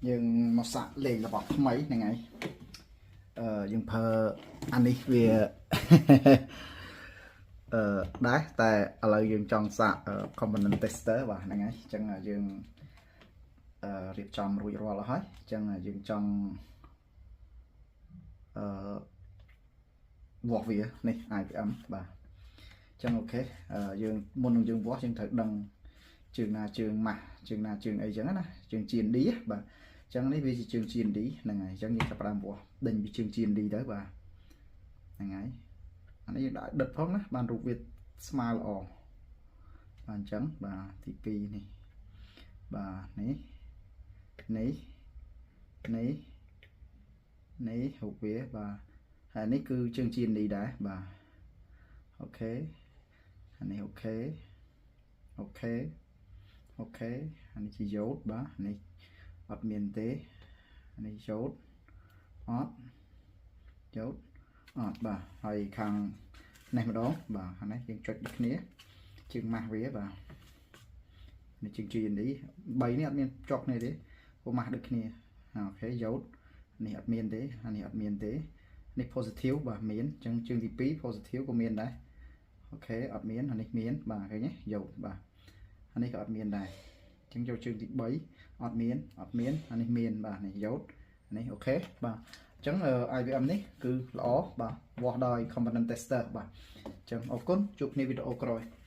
យើងមកសាក់លេងរបស់ថ្មីហ្នឹងហើយអឺយើងប្រើអានេះវា អឺដែរតែឥឡូវយើងចង់សាក component tester បាទហ្នឹងហើយអញ្ចឹងយើងអឺរៀបចំរួចរាល់ហើយអញ្ចឹងយើងចង់អឺវាស់វានេះ IPM បាទអញ្ចឹង OK យើងមុននឹងយើងវាស់យើងត្រូវដឹងជើងណាជើងម៉ាស់ជើងណាជើងអីចឹងណាជើង GND បាទអញ្ចឹងនេះវាជាជើង GND ហ្នឹងហើយអញ្ចឹងយើងចាប់ផ្ដើមវាស់ដេញពីជើង GND ទៅបាទហ្នឹងហើយអានេះយើងដាក់ដិតផងណាបានរូបវាស្មើល្អបាទអញ្ចឹងបាទទី2នេះបាទនេះនេះនេះនេះរូបវាបាទហើយនេះគឺជើង GND ដែរបាទ OK អានេះ OK OK OK អានេះជាយ៉ូតបាទនេះអត់មានទេអានេះយ៉ូតអត់យ៉ូតអត់បាទហើយខាងនេះម្ដងបាទខាងនេះយើងចុចដូចគ្នាជើងម៉ាស់វាបាទនេះជើង GND 3នេះអត់មានជាប់គ្នាទេព្រោះម៉ាស់ដូចគ្នា OK យ៉ូតនេះអត់មានទេអានេះអត់មានទេនេះ positive បាទមានអញ្ចឹងជើងទី2 positive ក៏មានដែរ OK អត់មានអានេះមានបាទឃើញទេយ៉ូតបាទអានេះក៏អត់មានដែរអញ្ចឹងយកជើងទី3អត់មានអត់មានអានេះមានបាទនេះយ៉ូតនេះ OK បាទអញ្ចឹង IPM នេះគឺល្អបាទវាស់ដោយ component tester បាទអញ្ចឹងអរគុណជួបគ្នាវីដេអូក្រោយ។